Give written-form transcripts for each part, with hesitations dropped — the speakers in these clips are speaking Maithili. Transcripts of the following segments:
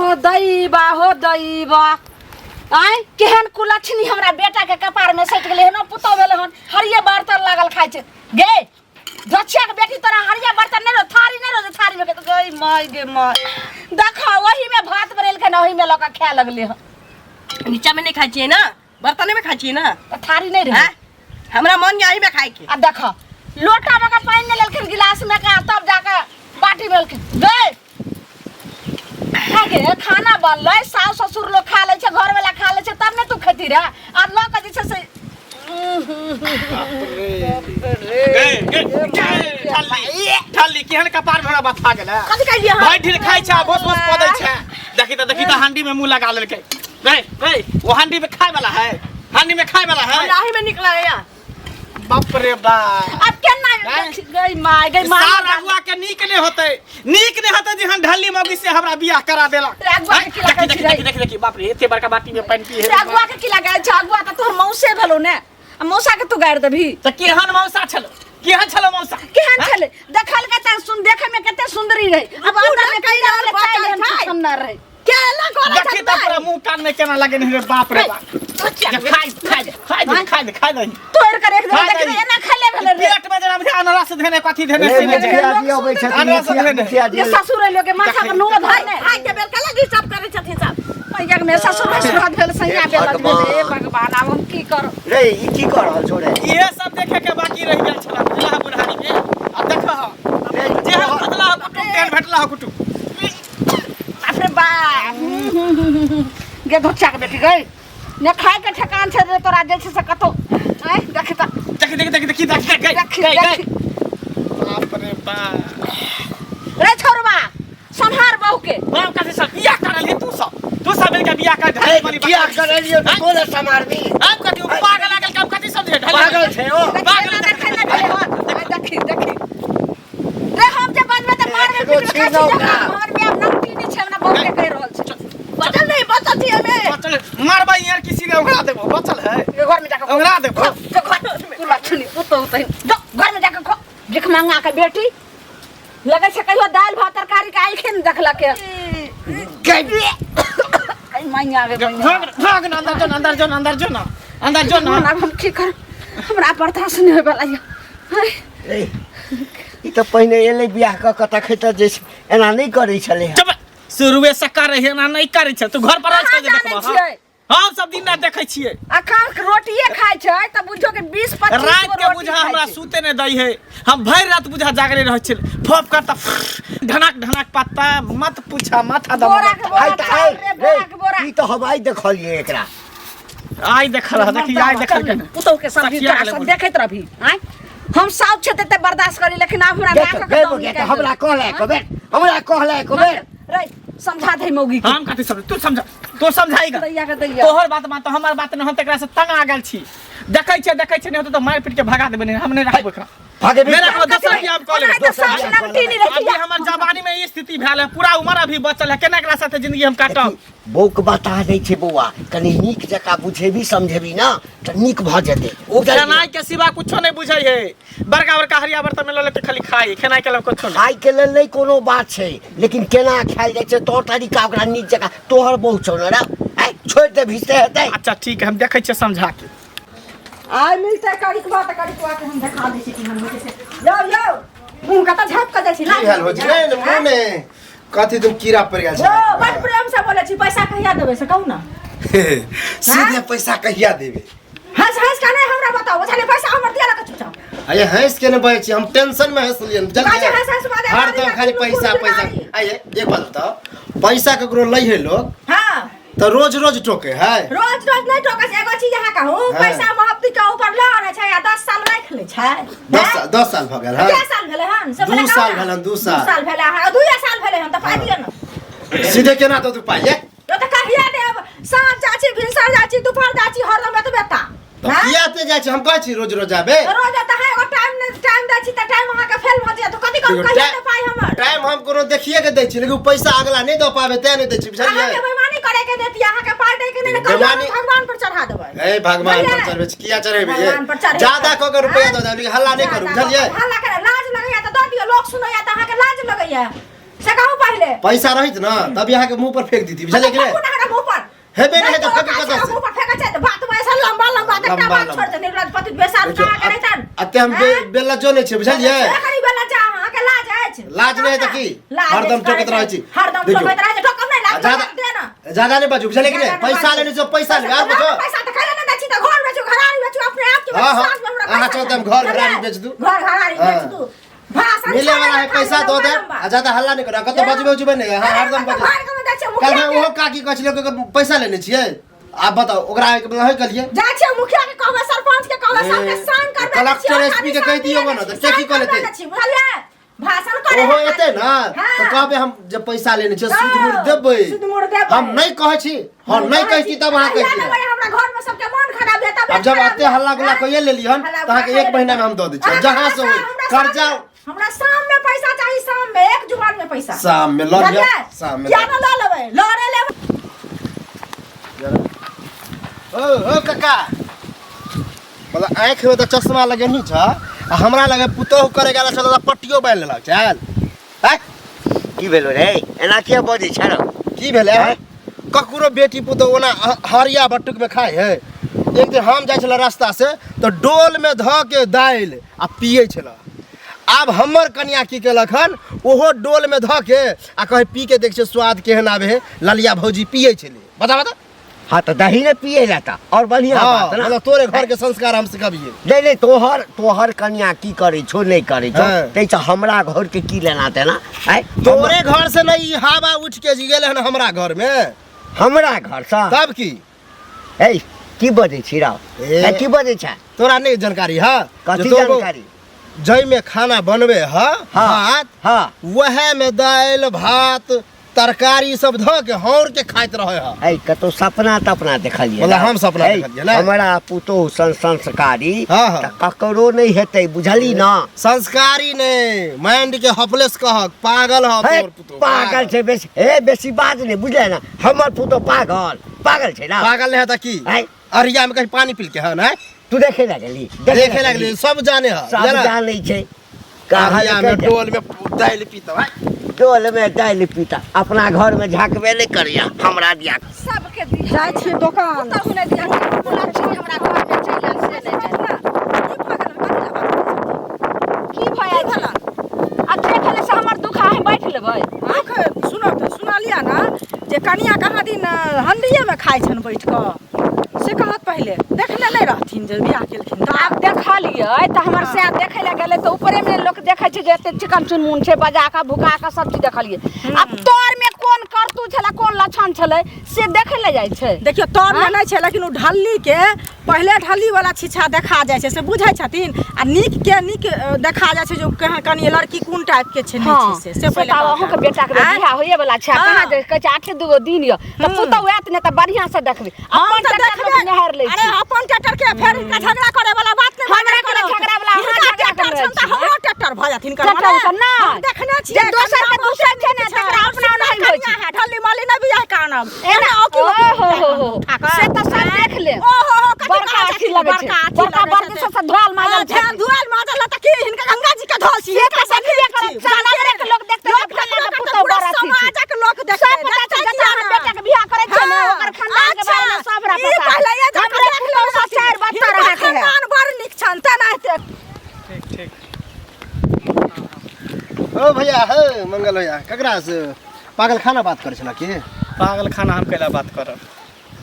हो दैबा हो दैबा आय केहन कुलक्षणी हमरा बेटा के कपार में सटि गेलै हन पुतोह भेलै हन हरिये बर्तन लागल खाइ छै गे दक्षिया के बेटी तोरा हरिया बर्तन नहीं रहो थारी नहीं रहो थारी में के गई माय गे माय देखा वही में भात बनेलकै न ओही में लऽ कऽ खाए लगलै हन नीचा में नहीं खाइ छियै ने बर्तने में खाइ छियै ने तऽ थारी नहीं रहे हैं? हमरा मन यही में खाइ के आ देखा लोटा में के पानि नहीं लेलखिन गिलास में के तब जाके बाटी में लेलखिन गए गे खाना बनलै सास ससुर लोग खा लै छै घर वाला खा लै छै तब ने तू खेती रहे आ लऽ के जे छै से गे गे ठल्ली ठल्ली केहन कपार भरा बथा गेलै कथी कहलियै अहाँ भाई ढील खाइ छै भोस भोस कऽ दै छै देखी तऽ देखी तऽ हांडी में मुंह लगा लेलकै रे रे वो हांडी में खाए वाला है हांडी में खाए वाला है हमरा एही में निक लगैया बाप रे बाप अब केना गई माय गई माय साल अगुआ के नीक नहीं होते नीक नहीं होते जेहन ढल्ली मौगी से हमरा बियाह करा देलक अगुआ के की लगै देखी छै देखी देखी देखी बाप रे एते बड़का बाटी में पानि पी रे अगुआ के की लगै छै अगुआ तऽ तोहर मौसे भेलौ ने आ मौसा के तू गारि देबही तऽ केहन मौसा छलो केहन छलो मौसा केहन छलै देखल के तऽ सुन देखे में कते सुंदरी रहे अब अंदर में कई रहल बचल छै। सुंदर रहे केला करे देखी तऽ पूरा मुंह कान में केना लगे रे बाप रे बाप बच्चा खाइ खाइ खाइ दे खाइ दे खाइ दे तोड़ कर एक खा दिन दही। एना खेले भेलै रे पेट में जेना बुझा अनरस धेने कथी धेने रे से नहि मुखिया छै। जी अबै छथिन अनरस मुखिया धेने। मुखिया जी ये ससुर लोग के माथा पर नो धर ने खाइ के बेर कला जी सब करे छथिन सब मैया में ससुर भसुर भेल सैया हे भेल भगवान। हे भगवान आब हम की करू रे ई की कर रहल छौ रे इहे सब देखे के बाकी रहि गेल छला बुझला बुढ़ारी के आ देख रे जेहन खतला हो कुटुम तेहन भेटला हो कुटुम बाप रे बाप गे धोचा के बेटी गई ने खाए के ठेकान छै रे तोरा जे छै से कतौ आँय देखी तऽ देखी देखी देखी देखी देखी गई देखी गई गई देखी बाप रे बाप रे छोड़वा सम्हार बहू के बाप कथी सब बियाह करल ही तू सब तू सब मिलके बियाह कर ढाई वाली किया करलियो तऽ कोन समारबी आप कथी उ पागल आगल कब कथी समझे ढाई पागल छै ओ पागल देखै ना भेलै हन आँय देखी देखी रे हम जे बजबै तऽ मारबै एगो पिटबै छीनौ खासी का। हमर माय नमती नहि छै हमरा बहू के कहि रहल छै बचल नहीं बचल छी हमे बचल मारबै यार किसी ने उड़ा देबो बचल है घर में जाके उड़ा देबो लक्षणी पुतहु तहिन जो घर में जाके खो भिख मंगा के बेटी लगै छै कहियो दालि भात तरकारी के आँखे ने देखलक है मैया गे मैया भाग भाग ना अंदर जो ना अंदर जो ना अंदर जो ना अंदर जो ना आब हम की करब हमरा बर्दाश्त नहि होयवला यऽ हाय, रे ई तऽ पहिने एलै बियाह कऽ कऽ तखन तऽ जे छै एना नहि करै छलै हँ चुप शुरुए से करे है ना नहीं करे छै तू घर पर अहाँ छै जे जानै देखबो छियै हम सब दिन रात देखै छियै अखन रोटिए खाइ छै तऽ बुझो कि 20 25 रात गो के रोटी बुझा खाइ हमरा छै। सुते नहीं दै है हम भरि रात बुझा जागले रहै छियै फप करता ढनक ढनक पत्ता मत पूछा माथा दम बोरा के बोरा आइ तऽ आइ चाउर रे बोरा के बोरा रे ई तऽ हम आइ देखलियै एकरा आइ देखल ह देखी आइ देखल के पुतहु के सब सखिया गेलै सब देखैत रहबी आँय हम साउथ छै तते बर्दाश्त करी लेकिन आब हमरा देख नाकक गे दम बगिया निकालि हमरा कहला एको बेर हमरा कहला एको बेर रे समझा दे मौगी के हम कथी समझ तू समझ तू समझाएगा दैया के दैया तोहर बात मान तो हमर बात न हम तकरा से तंग आ गेल छी देखै छै देखै छै नहीं होतै तऽ मारि पीट के भगा देबै नहीं हम नहीं राखब एकरा भगेबी नहीं राखब दोसर बियाह हम कऽ लेबै ओनाहिते सास नमटी नहीं अभी रखिया हमर जवानी में ई स्थिति भेल है पूरा उम्र अभी बचल है केना एकरा साथे जिंदगी हम काटब बौक बता दै छै बौआ कनि नीक जकाँ बुझेबी समझेबी ना तऽ नीक भऽ जेतै ओ खेनाइ के सिवा कुछो नहीं बुझै है बड़का बड़का हरिया बर्तन में लऽ लेके खाली खाइ खेनाइ के अलावा कुछो नहीं खाइके लेल नहि कोनो बात छै लेकिन केना खायल जाइ छै तौर तरीका ओकरा नीक जकाँ तोहर बहु छौ ने रे आइ छोड़ि देबही से हेतै अच्छा ठीक है हम देखै छियै समझा के आइ मिलतै करिकवा तऽ करिकवा के हम देखा दै छी केहन होइ छै से। यौ यौ मुँह कतऽ झाँपि कऽ जाइ छी की भेल हो छै ने मुँह में कथी तुम कीड़ा पड़ गेल यौ छै बड़ प्रेम से बोलै छी पैसा कहिया देबै से कहू ने सीधे पैसा कहिया देबे हंस हंस के नहि हमरा बताउ बुझलियै पैसा हमर दिया लगे चुपचाप अये हंस के ने बजै छी हम टेंशन में हंसलियन काहे हंस हंस बाजै हर दम खाली पैसा पैसा आइए एक बात बताओ पैसा ककरो लै है लोग हाँ तो रोज रोज टोके है रोज रोज नहि टोकै छै एगो चीज अहाँ कहू हाँ। पैसा मोहब्बती के ऊपर लऽ आनै छै आ 10 साल राखि लै छै 10 साल 10 साल भऽ गेल कै हँ साल भेलै हन से दू पहिले कहू साल ने। भेलन, दू साल। दू साल भेलै हन दुइए साल भेलै हन तऽ पाइ दिअ ने सीधे केना दऽ तू पाइ ये यो तऽ कहिया देब साँझ जाइ छी भिनसर जाइ छी दुपहर जाइ छी हरदम एतबे ता तऽ हाँ? किया एते जाइ छी हम कहै छी रोज रोज आबे रोज तऽ अहाँ एगो टाइम नहि टाइम दै छी तऽ टाइम अहाँके फेल भऽ जायत कथी कहू देखियौ, कहिया टाइम देब पाइ हमर टाइम हम कोनो देखिए के दै छी लेकिन उ पैसा अगला नहि दऽ पाबे तें नहि दै छी अहाँके बुझलियै बेईमानी करे के देती अहाँके पाइ दै के नहि ने कहियो बेईमानी- भगवान पर चढ़ा देबै ए भगवान पर बुझलियै? चढ़बै छी किया चढ़ेबै ये भगवान पर चढ़ेबै। ज्यादा कऽ के रुपया दऽ देब लेकिन हल्ला नहि करू ज्यादा बुझलियै हल्ला करे लाज लगैया तऽ दऽ दियौ लोक सुनैया तऽ अहाँके लाज लगैया से कहू पहिले पहिले पैसा रहित ना तब यहाँ के मुंह पर फेंक दीती बुझलिए कि फेंकू नहीं ना हमरा मुंह पर हेबे नहीं नहीं तो तो फेंकू का कतऽ से मुंह पर फेंका छै त बात में ऐसा लंबा लंबा के लंबा, बात लंबा। छोड़ दे निर्लज पति बेसार देखियौ, का करे छन अते हम बेलज्जो नहीं छियै बुझलिए करी बेला जा अहाँ के लाज अछि लाज नहि है तऽ की? लाज हरदम अछि, टोकैत रहै छी। हरदम देखियौ। टोकैत रहै छी टोकब नहि लाज ज्यादा दे ना ज्यादा नहीं बाजू बुझलिए कि नहीं पैसा लेने छौ पैसा लेबै आर पूछो पैसा तऽ खाइले नहि दै छी तऽ घर बेचू घरारी बेचू अपने आप के हाँ, हाँ। विश्वास में हमरा अहाँ पैसा चाहो तऽ हम चाही। घर घरारी बेच दू। घर घरारी हाँ। बेच दू भाषण मिले वाला है खाली पैसा दो लंबा दे लंबा। आ ज्यादा हल्ला नहीं करो कतौ बजबै उजबै नहीं अहाँ हरदम बजै बाहर के दै छियै काल्हि मुखिया ओहो काकी कहै छलै कि ओकर पैसा लेने छियै आब बताउ ओकरा आइके मतलब होइ कहलियै जाइ छियै मुखिया के कहबै सरपंच के कहबै सबके शान करबै कलेक्टर एसपी के कहि दियौ ने तऽ के की कऽ लेतै बुझलियै भाषण करे ओहो एतै ने तऽ कहबै हम जे पैसा लेने छियै सूद मूर देबै सूद मूर देबै। हम नहि कहै छी हम नहि कहै छी तब अहाँ कहै छी लेबै हमरा घर में सबके मन खराब हेतै आब जब एते हल्ला गुल्ला कइए लेली हन हल्ला तऽ अहाँके गुल्ला एक महीना में हम दऽ दै छी जहाँ से होय कर्जा हमरा शाम में पैसा चाही शाम में एक जुबान में पैसा शाम में लऽ लिअ बुझलियै? शाम में किया न लऽ लेबै लड़े लेबै ओ ओ काका मतलब आँखि में तऽ चश्मा लगेनी छ आ हमरा लगे पुतोहु करे गेल छल तऽ पट्टियो बान्हि लेलक चल आँय की भेलो रे एना किया बजै छ रौ की भेलै हँ? ककरो बेटी पुतोहु ओना हरिया बटुक में खाइ है एक दिन हम जाइ छलै रास्ता से तऽ डोल में धऽ के दालि आ पियै छलै आब हमर कनिया की केलक हन ओहो डोल में धऽ के आ कहै पी के देख छियै स्वाद केहन आबै है ललिया भौजी पियै छलै बता बता हाँ तो दही ने पिए जाता और बढ़िया हाँ, बात ना मतलब तोरे घर के संस्कार हम सिखबिए नहीं नहीं तोहर तोहर कन्या की करे छो नहीं करे छो हाँ। तै से हमरा घर के की लेना देना आय तोरे घर से नहीं ई हवा उठ के जी गेल हन हमरा घर में हमरा घर से तब की ए की बजै छी राव ए। ए, की बजै छ तोरा नहीं जानकारी है कथी जानकारी जै में खाना बनबे है हाँ भात हाँ वह में दालि भात तरकारी सब धऽ के हौर के खाइत रहे है ऐ कतौ सपना तपना देखलियै मतलब हम सपना ऐ, देखलियै ने? हमरा पुतोहु सन संस्कारी हाँ, हाँ। तऽ ककरो नहि हेतै बुझली ना संस्कारी ने माइंड के हपलेस कहक पागल ह हे, तोर पुतोहु पागल छै बेसी हे बेसी बात नहि बुझले ना हमर पुतोहु पागल पागल छै ना पागल नहीं है तऽ की ऐ अरिया में कहीं पानी पी के है ना तू देखे लागली देखे लगली सब जाने है सब जानै छै कहाँ अरिया में डोल में दालि पीतब है डोल में दालि पीता अपना घर में झाँकबे नहि करैया हमरा दिया सबके दिया जाइ छियै दोकान पुतहु नहि दिया लक्ष्मी हमरा घर में चलि आयल से नहि जानि की भऽ गेल आ देख ले से हमर दुख अहाँ बैठ लेबै दुख सुनब तऽ सुनलियै ने जे कनिया कहाँ दिन हंडिएमे खाइ छनि बैठ कऽ से कहत पहिले देखने नहि रहथिन जे बियाह केलखिन तऽ आब देखलियै तऽ हमर सएह देखै लए गेलै तऽ ऊपरेमे लोक देखै छै जे एते चिकन चुनमुन छै बजा कऽ भुका कऽ सब चीज देखलियै आब तोरमे कोन करतू छलै कोन लक्षण छलै से देखै लए जाइ छै देखियौ तरमे नहि छै लेकिन ओ ढल्ली के पहिले ढल्ली वाला छिछा देखा जाइ छै से बुझै छथिन आ नीक के नीक देखा जाइ छै जे केहन कनि लड़की कोन टाइप के छै नहि हाँ, छै से से से तऽ पहिले आब अहूँके कहता। बेटाके आँय? बियाह होइए वाला छै हाँ। कहाँ जे कहै छै आठे दूगो दिन यऽ तऽ पुतहु आयत ने तऽ बढ़िआँ से देखबै हम अपन तऽ ट्रैक्टर देखबै लोक निहारि लै अरे छै अपन ट्रैक्टर के फेर हिनका झगड़ा करे वाला बात नहि हमरा केना झगड़ा वाला, अहाँ हिनका झगड़ा ट्रैक्टर करबै छनि तऽ छी, हमरो ट्रैक्टर भऽ जाथिन ट्रैक्टर तऽ नहि। हम देखने छियै जे दोसर के दूसर छै ने, तकरा अपना नहि होइ छै। ढल्ली मल्ली नहि बियाह के आनब एना एना औकी ओ हो हो हो उठा कऽ। से तऽ सब देख ले ओ हो हो कथी बड़का कहै अथी छथिन, लगै छै बड़का अथी बड़का लगै बर्दी छथिन। सबसँ धोआल माजल हाँ, छै धुआल माजल तऽ की हिनका गंगा जी के धोल छी से हिनका तऽ देखबे करत, छी। समाजक लोक देखतै जे लोक फल्लाँ के देखतै, पुतहु पूरा बड़ अथी छै। समाजक लोक देखतै, सब पता छै देखतै जतऽ अहाँ किया बेटा के बियाह करै छियै ने हाँ, ओकर खानदान के बारे में सब हमरा ई पता पहिले छै ये जाके हमरे देख पुतहु लेने सँ चारि रहथिन। बत्तर हिनकर अहाँके है खानदान बड़ नीक छनि तेनाहिते ठीक ठीक ओ भैया हे मंगल भैया ककरा से पागल खाना बात करै छला की पागल खाना हम कैला बात करब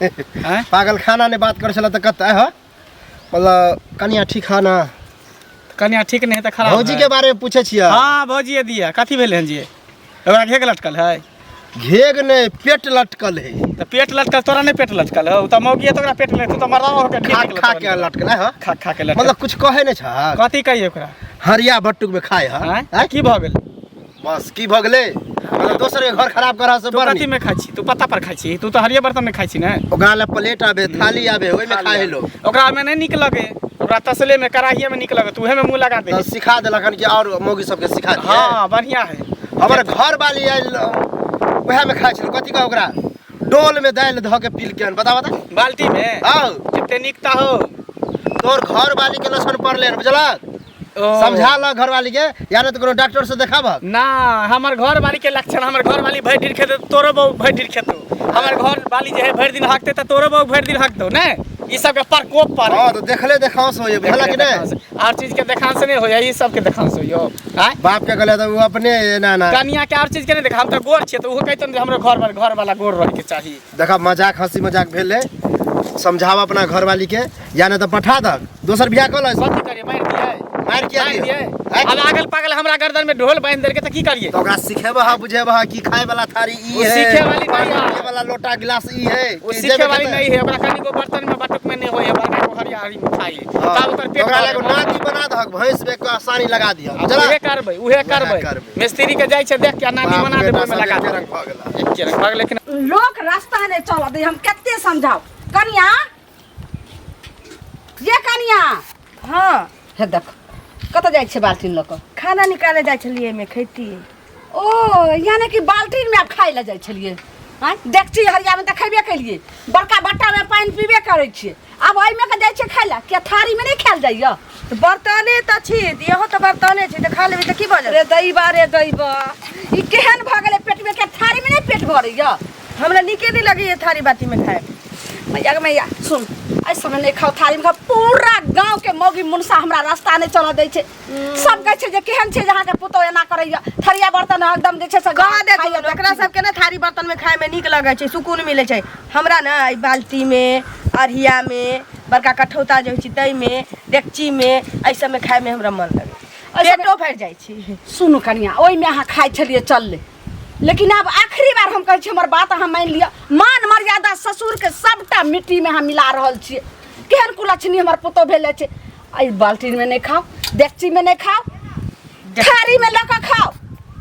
आँय पागल खाना ने बात करै छला तऽ कतऽ है मतलब कनिया ठीक है ना कनिया ठीक नहीं है तऽ खराब भौजी है। के बारे में पूछे छियै हाँ भौजी दिया कथी भेलै हन जी ओकरा घेघ लटकल है घेघ ने पेट लटकल है तऽ पेट लटकल तोरा नहि पेट लटकल हौ तऽ मौगी है तऽ ओकरा पेट लटकल तू तऽ मर्दा हो के खा खा के लटकल है खा खा के लटकल मतलब कुछ कहे नहीं छ कथी कहिए ओकरा हरिया बट्टुक में खाए है आँय? की भऽ गेल बस की भऽ गेलै मतलब दोसर के घर खराब करऽ से तू बड़ कथी में खाइ छी तू पत्ता पर खाइ छी तू तऽ हरिये बर्तन में खाइ छी ने ओकरा लए प्लेट आबे थाली आबे ओहिमे खाए लोग ओकरा में नहि नीक लगे ओकरा तसले में कड़ाहिए में नीक लगे तू उहे में मुंह लगा दे तऽ सिखा देलक हन कि और मौगी सबके सिखा दिए हाँ बढ़िया है हमर घर वाली आयल उएह में खाइ छल कथी कह ओकरा डोल में दालि धऽ के पीलके हन बता बता बाल्टी में आओ कते नीक ता हो तोर घर वाली के लक्षण पड़ले हन बुझलक समझा ल घरवाली के या नहीं तो कोनो डॉक्टर से देखाबह। ना हमर घर वाली के लक्षण, हमर घर वाली भरि दिन खेतौ तोरो बहू भरि दिन खेतौ, हमर घर वाली जे है भरि दिन हकतै तऽ तोरो बहू भरि दिन हकतौ ने, ई सबके प्रकोप पर। हां तो देखले देखांस होय भला कि नहीं? और चीज के देखांस नहीं होय, ई सबके देखांस होय। आय बाप के गले तो वो अपने ना ना कनिया के और चीज के नहीं देखा, हम तो गोर छियै तऽ ओहो कहतन जे हमरो घर घर वाला गोर रहे के चाही। देखा मजाक हंसी मजाक भेलै, समझाव अपना घरवाली के या नहीं तो पठा दक दोसर बियाह कऽ ल। कथी करियै, मारि दियै? मारि किया मारि दियै? दियै? आब आगल पागल हमरा गर्दन में ढोल बांधि देलकै तऽ की करियै? तो ओकरा सिखेबह बुझेबह कि खाय वाला थारी ई ओ है, सीखे वाली नहीं है। पिए वाला लोटा गिलास ई है, ओ कि सीखे जेबे वाली कतऽ? नहीं है, ओकरा कनिको बर्तन में बटुक में नहीं होय है, बड़का को हरिया हरी में खाइ है। हाँ, तब ओकर पेट ओकरा भरल। एगो नादी बना दहक, भैंस बेच कऽ आसानी लगा दिहक। आब चला। उहे करबै, उहे करबै। करबै। मिस्त्री के जाइ छै देख के नादी बाप बना बेटा देबै, ओहिमे सब लगा एके देबै। रंग भऽ गेला। एके रंग भऽ गेलै, लेकिन लोक रास्ता नहि चलऽ दै, हम कते समझाउ। कनिया ये कनिया। हाँ हे देख कतऽ जाइ छै बाल्टीन लऽ कऽ? खाना निकाले जाइ छलियै एहिमे खैती। ओ यानी कि बाल्टीन में आब खाइ लए जाइ छलियै? आँय देखची हरियामे तऽ खयबे केलियै, बड़का बट्टामे पानि पीबे करै छियै, आब एहिमे के जाइ छियै खाइ लए? किया थारीमे नहि खायल जाइए? तऽ बर्तने तऽ छी, इहो तऽ बर्तने छै, तऽ खा लेबै तऽ की भऽ जेतै? रे दैबा रे दैबा, ई केहन भऽ गेलै पेटमे के थारीमे नहि पेट भरैए? हमरा नीके नहि लगैए थारी बाटीमे खायमे। मैया गे मैया सुन, एहि समय नहि खाउ थारीमे खाउ। पूरा गाँवके मौगी मुनसा हमरा रास्ता नहि चलऽ दै छै, सब कहै छै जे केहन छै जे अहाँके पुतोहु एना करैए, थरिया बर्तन एकदम जे छै से कह खाइए देथुन ओकरा सबके ने थारी बर्तनमे खायमे नीक लगै छै, सुकून मिलै छै। हमरा ने एहि बाल्टीमे, अढ़ियामे, बड़का कठौता जे होइ छै ताहिमे, डेकचीमे, एहि सबमे खायमे हमरा मन लगै छै, पेटो भरि जाइ छै। सुनू कनिया, ओहिमे अहाँ खाइ छलियै चललै, लेकिन आब आखिरी बार हम कहै छी, हमर बात अहाँ मानि लिअ। मान मर्यादा ससुरके सबटा मिट्टीमे अहाँ मिला रहल छियै। केहन कुलक्षणी हमर पुतोहु भेल छै। एहि बाल्टीनमे नहि खाउ, डेकचीमे नहि खाउ, थारीमे लऽ कऽ खाउ।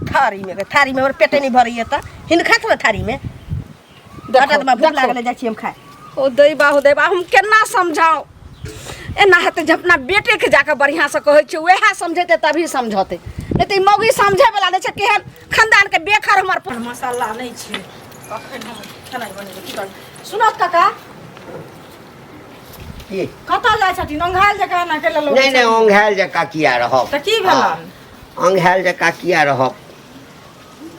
थारीमे थारीमे हमर पेटे नहि भरैए तऽ हिनका खाथ ने थारीमे। देखो, भूख देखो। लागल जाइ छी हम खाय। ओ दैबा हो दैबा, हम केना समझाउ? एना हेतै जे अपना बेटेके जाकऽ बढ़िआँसँ कहै छियै, वएह समझेतै तभी समझौतै, नहि तऽ ई मौगी समझैवला नहि छै। केहन खानदानके बेखर हमर मसाला नहि छै, कखन हम खेनाइ बनेबै की करबै? सुनत काका की? कतऽ जाइ छथिन ओंघायल जकाँ एना के लेलहुँ? नहि नहि, ओंघायल जकाँ किया रहब? तऽ की भेलनि? हाँ, ओंघायल जकाँ किया रहब?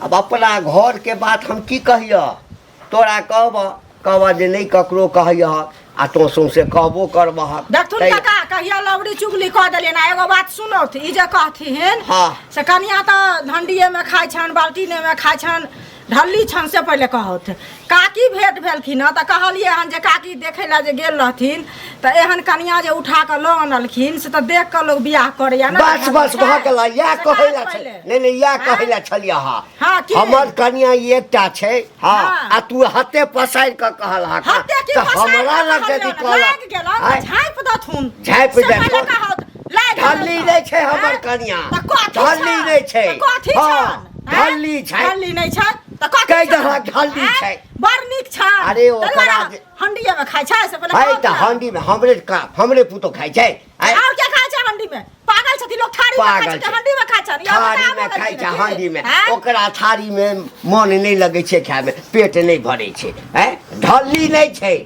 आब अपना घरके बात हम की कहियह तोरा? कहबह कहबह जे नहि ककरो कहियह, आ तोँ सौंसे कहबो करबह। देखथुन काका, कहिया लवड़ी चुगली कऽ देलियनि। आ एगो बात सुनौथ, ई जे कहथिन हाँ से कनिया तऽ धंडिएमे खाइ छनि, बाल्टीनेमे खाइ छनि, ढल्ली छनि, से पहिले कहौथ। काकी भेंट भेलखिन हँ तऽ कहलियै हन जे काकी देखै लए जे गेल रहथिन तऽ एहन कनिया जे उठा कऽ लऽ अनलखिन से तऽ देख कऽ लोक बियाह करैया ने। बस बस भऽ गेल, इएह से कहै लए कहत छल पहिले। नहि नहि, इएह कहै लए छलियै। हाँ हाँ, की? हमर कनिया ई एकटा छै। हाँ हाँ। आ तू हते पसारि कऽ कहल हक हते की तऽ पसारि हमरा कऽ लग कहलियौ यदि ने, कहलक लागि गेलौ तऽ आँय? झाँपि देथुन। झाँपि से पहिले देथुन। कहौत, लागि गेलौ ढल्ली तऽ। नहि छै हमर आँय? कनिया, तऽ कथी ढल्ली छनि? नहि छै। तऽ कथी हाँ, छनि? आँय? ढल्ली छै। ढल्ली नहि छै तऽ कथी कहि छनि? दहक ढल्ली आँय? छै। बड़ नीक छै। अरे ताहि ओकरा दुआरे जे- हंडिये में खाइ छै से पहिले है कहौत तऽ ने। हंडी में हमरे का हमरे पुतोह खाइ छै। आँय? और क्या खाइ छै हंडी में? पागल छथिन लोग, थारी में खाइ पागल छै छै। हंडी में खाइ छै? या थारी बताबो में खाइ गेलखिन छै की? हंडी में। आँय? ओकरा थारी में मन नहि लगै छै खायमे, पेट नहि भरै छै। आँय? ढल्ली नहि छै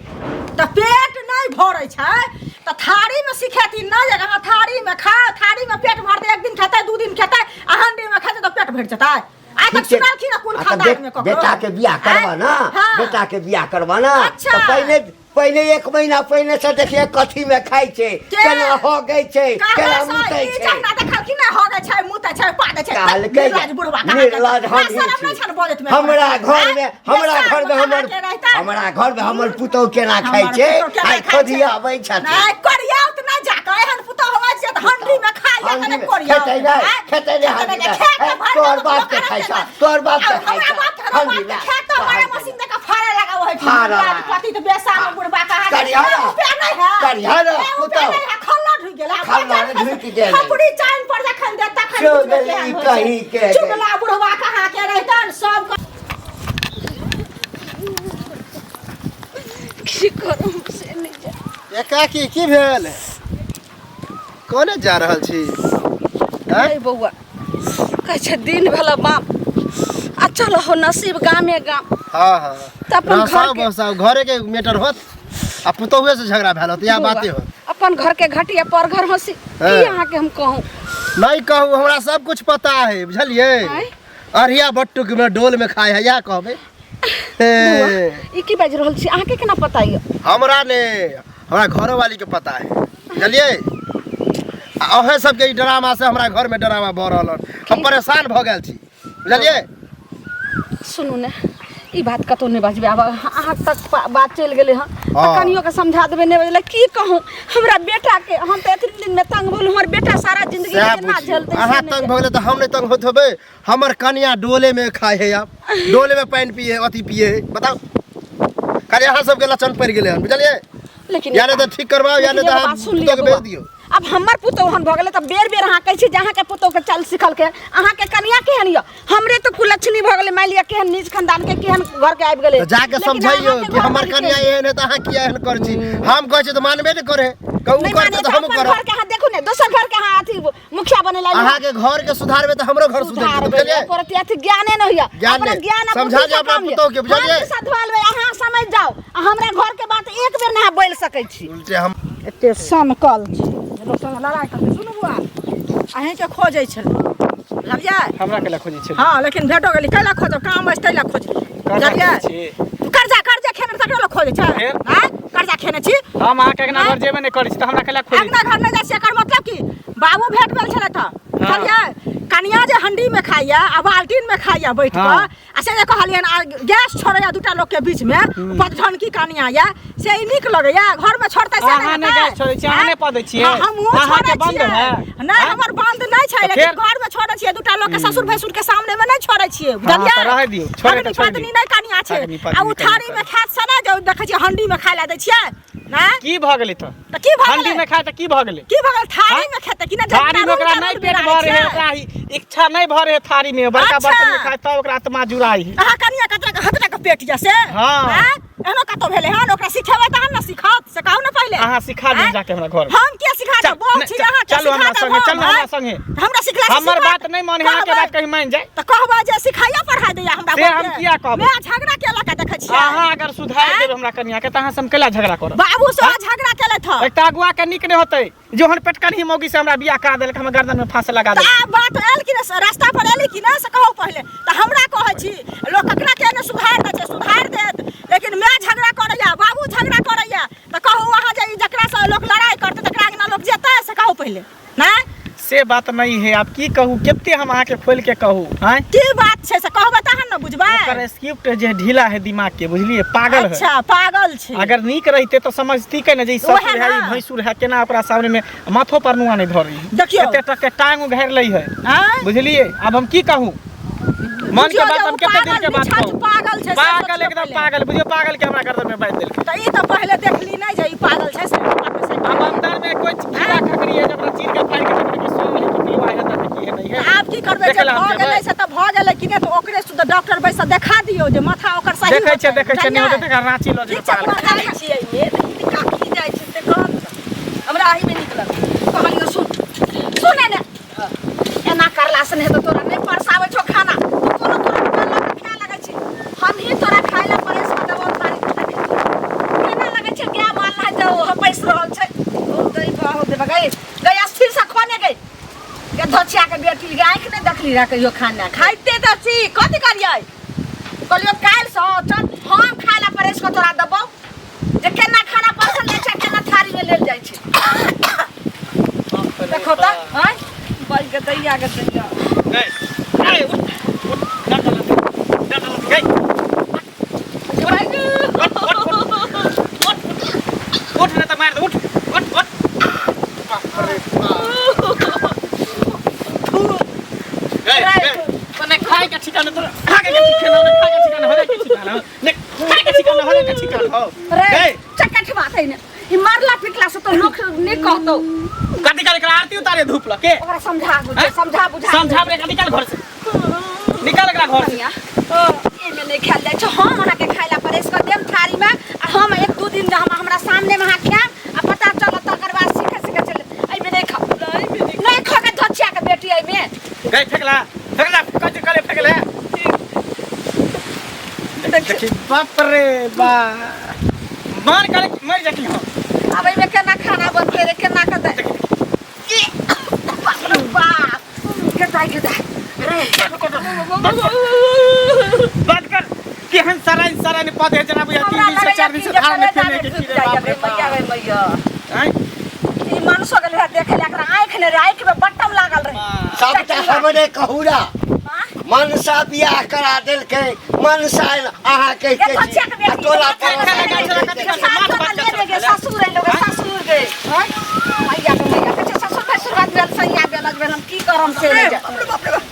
तऽ पेट नहि भरै छै तऽ थारी में सिखेथिन ना जे अहाँ थारी में खाओ, थारी में पेट भरतै। एक दिन खेतै, दू दिन खेतै, आ हंडी में खेतै तऽ पेट भरि जेतै? आइ तक ठीक छै। सुनलखिन हँ कोन आ तऽ खानदान में ककरो? बेटा के बियाह करबा आँय? ना? हाँ। बेटा के बियाह करबा ना? अच्छा। तऽ पहिले पहिले एक महीना पहिले से देखिए कथी में खाइ छै, के? केना हगै छै, कहाँ केना से मुतै ई छै। जखना देखलखिन ने हगै छै, मुतै छै, पादै छै। कहलकै निर्लाज बुढ़वा कहाँ निर्लाज के? हम ना शरम ही नहि छल बजैत छी। मे। हमरा घर में आँय? हमरा बेसार घर में कहाँ हमर के रहितै? हमरा घर में हमर पुतोह केना खाइ हमर छै, पुतोह केना आइ खाइ छै? खोदिया अबै छथिन। नहि कोरियाउत नहि जाकऽ, एहन पुतोह होबै छै तऽ हंडी मे खाइ हंडी नहि में कोरियाउत। खेतै नहि, आँय? खेतै नहि हंडी में। खेत हे, भरि तोहर देबो बाप के तऽ खाइ लोक छह, तोहर बाप के आब खाइ हमरा छह, बाप के, हमरा हंडी बाप के में। खेत तऽ बड़ा मशीन दऽ कऽ फाड़ऽ लगाओ है। फाड़ऽ लगा। पति तऽ बेसा में बुढ़बा कहाँ के? करिया ना। रुपया नहीं है। करिया ना, ए, रुपया पुतोह। नहीं है, खल्ला ढुकि गेल। आब खल्ला बच्चा ढुकि गेलै। खपड़ी चाइन पर जखन देत तखन चुगली बुझबै केहन होइ छै। कही के। चुगला बुढ़बा कहाँ के रहितन सब की करू से नहि जानि। एकाकी की भेल, कोने जा रहल छी? आँय? अरे बौआ, कहै छै दिन भेल बाप आ चल हो नसीब गामे गाम। हाँ हाँ तऽ अपन रसाव घर के बसाव घरे के मैटर होत आ पुतोहुए से झगड़ा भेल होत, इएह बौआ, बाते होत। अपन घर के घटिया पर घर हंसी। हाँ। की अहाँके हम कहूँ, नहीं कहू, हमरा सब कुछ पता है, बुझलिए? आँय? अरिया बट्टुक में डोल में खाए है, या कहबे। बौआ, ई की बाजि रहल छी? अहाँके केना पता यऽ? हमरा ने, हमरा घरो वाली के पता है, बुझलिए? आ अहें सबके ई ड्रामा से हमरा घर में ड्रामा भऽ रहल हन, हम परेशान भऽ गेल छी, बुझलिए? सुनू ने, ई बात कतौ नहि बजबै। आब अहाँ तक बात चलि गेलै हँ तऽ हाँ। कनियो के समझा देबै। नहि बजलै की कहूँ, हमरा बेटा के हम तऽ एतनी दिन में तंग भेलहुँ, हमर बेटा सारा जिंदगी सएह केना बुझियौ। झेलतै से अहाँ नहि। तंग भऽ गेलै तऽ हम नहि तंग होइत होबै? हमर कनिया डोले में खाए है, आब डोले में पानि पिए, अथी पिए है। बताउ, खाली अहाँ सबके लक्षण पड़ि गेलै हन, बुझलिए? लेकिन या नहि तऽ ठीक करबाउ, या नहि लेकिन तऽ एगो अहाँ बात सुन लिअ पुतोहके बौआ। भेज दियौ। अब हमर पुतोह ओहन भऽ गेलै तऽ बेर बेर अहाँ कहै छी जे अहाँके पुतोहके चाल सिखलकै। अहाँके कनिया केहन यऽ? हमरे तऽ कुलक्षणी भऽ गेलै। मानि लिअ केहन नीच खानदान के, केहन घर के आबि गेलै। तऽ जाके लेकिन समझाइयो अहाँके कि हमर घरवाली कनिया केहन? एहन है तऽ अहाँ किया एहन करै छी? हम कहै छी तऽ मानबे नहि करे। कहू, नहि करतै माने तऽ तऽ हमहूँ अपन करब। घर के अहाँ देखू ने, दोसर घर के अहाँ अथी मुखिया बने ला। अहाँके घर के सुधारबै तऽ हमरो घर सुधर सुधारबै, बुझलियै? एको रत्ती अथी ज्ञाने नहि होइए। ज्ञान अपना नहि। ज्ञान आ समझा बुद्धि दियौ से अपना काम लिअ। पुतोहके, बुझलियै? हम की सधवा लेबै? अहाँ समझ जाउ आ हमरा घर के बात एक बेर नहि अहाँ बोलि सकै छी। उल्टे हम एते सनकल छै लोक संग लड़ाइ करतै। सुनू बौआ, अहीँके खोजै छलहुँ, बुझलियै? हमरा केला खोजै छै? हँ, लेकिन भेटो गेली। कैला खोजब? काम अछि तै लए खोजली, कर्जा बुझलियै? खेने छी। कर्जा कर्जा खेने तकरो लोक खोजै छै? फेर? आँय, कर्जा खेने छी? हम अहाँके अंगना घर जेबे नहि करै छी तऽ हमरा केला खोजै? अंगना घर नहि जाइ छियै, एकर मतलब की? बाबू भेट भेल छलै तऽ, बुझलियै? कनिया जे हंडी में खाइया आ बाल्टीन में खाइया बैठ कऽ, आ से जे कहलियनि आ गैस छोड़ैया दूटा लोक के बीच में, पदझनकी कनिया या, से ई नीक लगैया? घर में छोड़तै से अहाँ नहि हेतै? गैस छोड़ै छियै, अहाँ नहि पदै छियै? हँ, हमहूँ अहाँके छोड़ै बंद छियै। है? नहि, आँय? हमर बंद नहि छै, तऽ लेकिन फेर? घर में छोड़ै छियै, दूटा लोक के ससुर भैंसुर के सामने में नहि छोड़ै छियै, हँ, बुझलियै? तऽ रहै दियौ, छोड़ै तऽ अग्नि छोड़ि पत्नी दियौ। नहि कनिया छै। अग्नि पत्नी आ ओ कनिया थारी में खायत से नहि जे देखै छियै, हंडी में खाय लए दै छियै नहि? की भऽ गेलै तऽ? तऽ की भऽ हंडी गेलै? में खाय तऽ की भऽ गेलै? की भऽ गेल? थारी हाँ? में खेतै कि नहि? थारी में ओकरा नहि पेट भरे है, ओकरा इच्छा नहीं भरे है थारी में। बड़का बर्तन में खाए तब ओकरा आत्मा जुड़ाई है। अहाँ कनिया कतरा हतरा के पेट या से? हाँ। आँय? एहनो कतौ भेलै हन? ओकरा सिखेबै तहन ने सिखत, से कहू ने पहिले। अहाँ सिखा दियौ आँय? जाके हमरा घर में। हम किया सिखा चल, देब? बहू नहि, छी चल, अहाँ, चलू हमरा संगे, चलू हमरा संगे। हमरा सिखला से हमर सिखत? बात नहि माने, अहाँके कहबै। बात कहीं मान जाए? तऽ कहबै जे सिखाइया पढ़ाइ दैया हमरा से बहूके। हम किया कहबै? मैं झगड़ा केला के देखै छियै। अहाँ अगर सुधार देब हमरा कनिया के तऽ अहाँ से हम केला झगड़ा करब? बाबू से झगड़ा केलथि हँ। एकटा अगुआ के नीक नहि होतै, जोहन पेटकनही मौगी से हमरा बियाह करा देलक, हमर गर्दन में फांस लगा तऽ देलक। आब बात आयल कि नहि, रास्ता पर एली कि नहि, से कहू पहिले। तऽ हमरा कहै छी लोक ककरा के ने सुधार दै छै, सुधार देत, लेकिन माय झगड़ा करैया, बाबू झगड़ा करैया, तऽ कहू अहाँ जे ई जकरासँ लोक लड़ाइ करतै तकरा अंगना लोक जेतै, से कहू पहिले। नहि से बात नहीं है। आब की कहू, कते हम अहाँके खोल के कहू? आँय, की बात छै से कहबै तहन ने बुझबै। ओकर स्क्रिप्ट जे ढीला है दिमाग के, बुझलिए? पागल है। अच्छा, पागल छै। अगर नीक रहते तो समझती के ने जे ई ससुर ओहे है, ई ना। भैंसुर है, केना ओकरा सामने में माथो पर नुआ नहीं धरी। देखियौ। एते तक के टांग उघारि लै है। आँय? बुझलिए? आब हम की कहू, मन के बुझियौ बात जे हम ओ कते दिन के पागल, बात निछाछ कहू? पागल छै से पागल सोचियौ एकदम पहिले। पागल, बुझियौ पागल के हमरा गर्दन में बांधि देलकै। तऽ ई तऽ पहिले देखली नहि जे ई पागल छै से कपार में से। अब अंदर में कोई कीड़ा खकड़ी है, जब चीर के फाड़ के देखबै कि सोन है कि पिलुआ है, तऽ की है नहीं है। तऽ आब की करबै? जे देखै लए हम भऽ गेलै जेबै। से तऽ भऽ गेलै कि नहि? तऽ ओकरे सुध डॉक्टर बैस देखा दियौ जे माथा ओकर सही देखै छियै, होतै, देखै छियै, नहि बुझलियै? होतै तऽ एकरा रांची लऽ जेबै ठीक छै, पागल। बुआ, जाइ छियै एहिमे तऽ ई काकी जाइ छै से कहब तऽ हमरा एहिमे नीक लगै। कहलियौ, सुन सुन ने, एना करला से नहि हेतौ। तोरा नहि परसाबै छौ खाना, तू कोनो तोरा लऽ कऽ खाय लगै छी। हम ही तोरा खाय लए परेश कऽ देबौ थारी। केना लगै छै गाय माल लए जाओ हम पैस रहल छै। ओ दैबा हो देबा, गई गई, स्थिर से खोने गई गे। धोचिया के बेटी गे, आँखि नहि देखली रह कहियो खाना खाय। खाइते तऽ छी, कथी करियै? कहलियौ काल्हि सँ चल, हम खाय लए परेश कऽ तोरा देबौ जे केना खाना परसल जाइ छै, केना थारी में लेल जाइ छै। देखो तऽ, आँय बज के दैया के दैया। गई, अरे उठ उठ, डर डर डर डर गई, उठ उठ उठ उठ, नहीं तो मार दे। उठ उठ उठ, बाप रे बाप। गई गई, तने खाए के ठिकाना, तोरा खाए के ठिकाना ने, खाए के ठिकाना होले के ठिकाना ने, खाए के ठिकाना होले के ठिकाना हो। रे गई चकट बात है ने, ई मारला पिटला से तो लोक नहीं कहतो। कथी करे? एकरा आरती उतारे धूप लके ओकरा समझा बुझा, हैं? समझा बुझा, समझा रे, निकाल घर से, निकाल एकरा घर से। कनिया, एहिमे नहि खायल जाइ छै। हम अहाँके खाय लए परेश कऽ देब थारीमे आ हम एक दू दिन हम हमरा सामनेमे अहाँ खायब आ पता चलत, तकर बाद सीखे सीखे चल। एहिमे नहि खाउ, नहि खा के धचिया के बेटी, एहिमे गई, फेकला फेकला, कथी करे फेकला? देखी, बाप रे बा, मन करे मर जाती हम। आब एहिमे केना खाना बनतै रे? केना के बाप रे बाप। दाइ गे दाइ रे। बंद कर। केहन सराइन सराइन पद है जना बुझा 3 दिन से 4 दिन से धार में फेले के की रे बाप रे मैया बाप। रे मैया। आँय? ई मनुष्य गेल रहे देखे ला, एकरा आँखि ने रहे, आँखि में बट्टम लागल रहे। सबटा हमरे कहूरा हाँ? मनसा बियाह करा देलकै, मनसा अहाँ के ये बच्चा के बेटी टोला बच्चा के पड़ोस बेटी, सास वाला ले ले गे, ससुर अइलो गे, ससुर गे। मैया के मैया, कहै छै ससुर भैंसुर बात भेल, सैया बेलक भेल, हम की करम से नहि जाय। बाप रे बाप।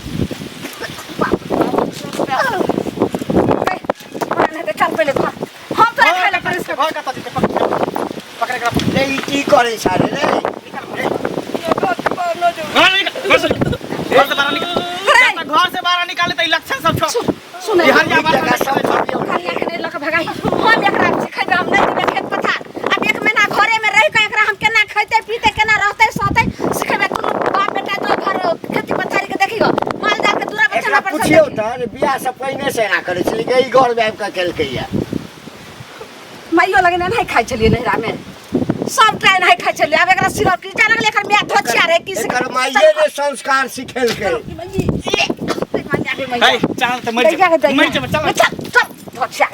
ए, चल पहिले घर। हम तोरा खाइ लए घर घर कतऽ जेतै? पकड़ पकड़ एकरा। रे, ई की करै छा रे रे? घर निकाल, घर से निकाल, घर से बाहर निकाल। जब तक घर से बाहर निकाले त ई लक्षण सब छौ। सुन। ई हरिया एक जगह बात सब छबियौ। कनिया के नहि लऽ कऽ भगाही। हम एकरा सिखेबै, हम नहि देबै खेत पथार। आब एक महीना घरे में रहि कऽ एकरा हम केना खैतै पीतै, केना रहतै सहतै सिखेबै। दुनू बाप बेटा जो घर खेती पथारी के देखियो, माल जाल के दूरा एकरा बच्चा पर पुछियौ तऽ रे, बियाह से पहिने से एना करै छलै कि ई घर मे आबि कऽ केलकैया? माइयो लगे नहीं खाइ छलियै नैहरा में, सबटा एनाही खाइ छलियै। आब एकरा सिरप की लगलै, एकर माय धोचिया रहे की। एकर माइये ने संस्कार सिखेलकै। है, चल त मर जेबै, मर जेबै, चल। चल चल धोचिया।